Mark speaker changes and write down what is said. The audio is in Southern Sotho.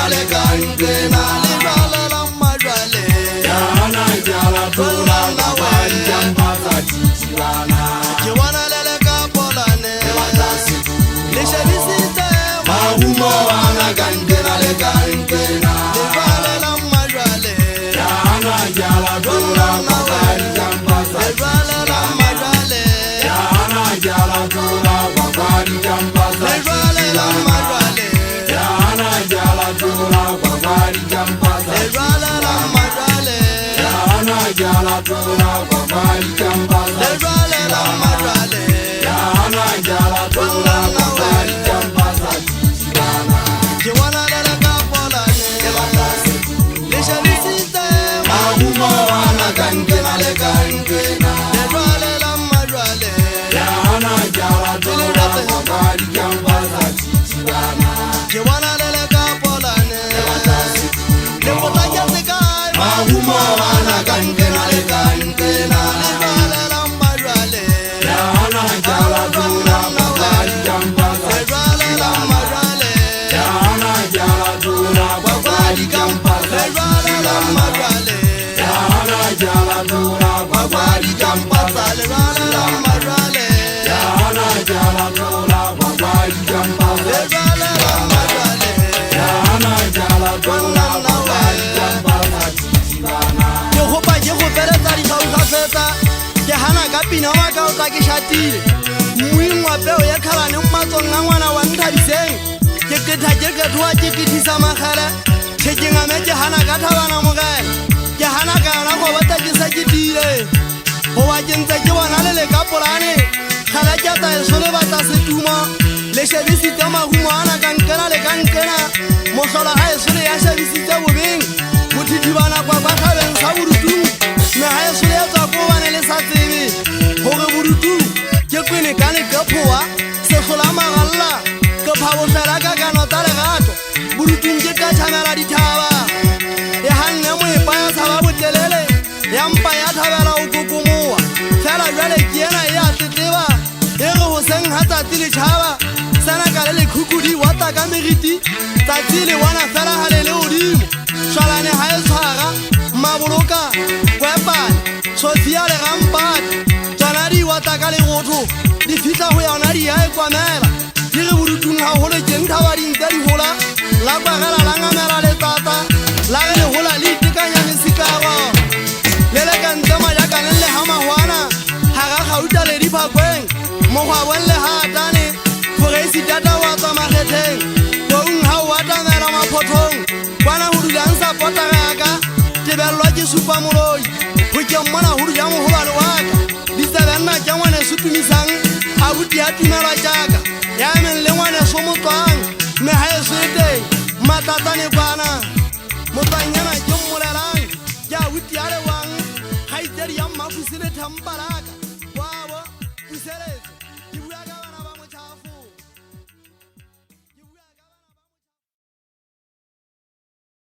Speaker 1: nkena le ka ntwena le jwale la mmajwale.
Speaker 2: Ya hana ke a latola papadi ka mpa tsa titibana.
Speaker 1: Ke bona le le ka polane
Speaker 2: Ke batla setumo.
Speaker 1: Le shebisitse
Speaker 2: Marumo ana ka nkena le ka ntwena.
Speaker 1: Le jwale la mmajwale.
Speaker 2: Ya hana ke a latola papadi ka mpa tsa
Speaker 1: Le jwale la mmajwale.
Speaker 2: Ya hana ke a latola papadi ka mpa tsa
Speaker 1: Le jwale la mmajwale.
Speaker 2: Ya hana ke a latola papadi ka mpa tsa
Speaker 1: Le jwale la mmajwale.
Speaker 2: Ya hana ke a latola papadi ka mpa tsa
Speaker 1: Le jwale la mmajwale.
Speaker 2: Ya hana ke a latola papadi ka mpa tsa titibana.
Speaker 1: Ke bona le le ka polane
Speaker 2: Ke batla setumo.
Speaker 1: Le shebisitse
Speaker 2: Marumo ana ka nkena le ka ntwena.
Speaker 1: Le jwale la mmajwale.
Speaker 2: Ya hana ke a latola papadi ka mpa tsa titibana.
Speaker 1: Ke bona le le ka polane
Speaker 2: Ke batla setumo.
Speaker 1: Le potlaketse kae
Speaker 2: Marumo ana ka nkena le ka ntwena.
Speaker 1: Le jwale la mmajwale.
Speaker 2: Ya hana ke a latola papadi ka mpa tsa
Speaker 1: Le jwale la mmajwale.
Speaker 2: Ya hana ke a latola papadi ka mpa tsa
Speaker 1: Le jwale la mmajwale.
Speaker 2: Ya hana ke a latola papadi ka mpa tsa
Speaker 1: Le jwale la mmajwale.
Speaker 2: Ya hana ke a latola papadi ka mpa
Speaker 1: Le
Speaker 2: tsa
Speaker 1: jwale la mmajwale.
Speaker 2: Ya hana ke a latola papadi ka mpa tsa titibana.
Speaker 1: Ke gopa ke go feletsa dikgau fetsa ke hana ka pina wa ka o tla ke shatile mmuing wa peo ya kgalaneng matsong a ngwana wa nthabiseng ke qetha ke qethoa ke qethisa makgele tjhekeng ame ke hana ka thabana morena ke hana ka yona go botsa ke se ke tiile hoba ke ntse ke bona le le ka polane kgale ke tsa eso le batla setumo le shebisitse marumo ana ka nkena le ka nkena mohlola ha eso le ya shebisitse bobeng bothithibana kwa kwa thabeng sa bodutung mme ha eso le etswa ko hobane le sa tsebe hore bodutung ke kwene ka leqephoa sehlola maralla ke phabohlela ka kano tsa lerato bodutung ke qatjhamela dithaba e hanne moepa ya tshaba botelele ya mpa ya thabela ho kokomoa fela jwale ke ena e a tletleba e re hoseng ha tsatsi le tjhaba sena ka le lekhukhu di wata ka meriti tsatsi le bona fela ha le le hodimo shwalane ha e tshwara maboloka kwepane Sophia le rampati tsona di wata ka lerotho di fihla ho yona di ya e kwamela di re bodutung haholo ke nthaba di ntse di hola la kwagela la ngamela letsatsa la re le hola le itekanya mesikaro le le ka ntle majakaneng le ha mahwana hara gauta le diphakweng mokgwabong le hatane foreisitata wa tswa makgetheng koung ha o atamela maphothong kwana ho dulang sa potara ya ka tebellwa ke supa moloi ho ke mmona ho dula moholwane wa ka ditsebenna ke ngwaneso tumisang abuti ya tumelwa jaaka ya emeng le ngwaneso motswang mme ha eso e teng matlatsane kwana motswanyana ke mmolelang ke abuti ya lewang kgaitsedi ya mmafusi le thampala.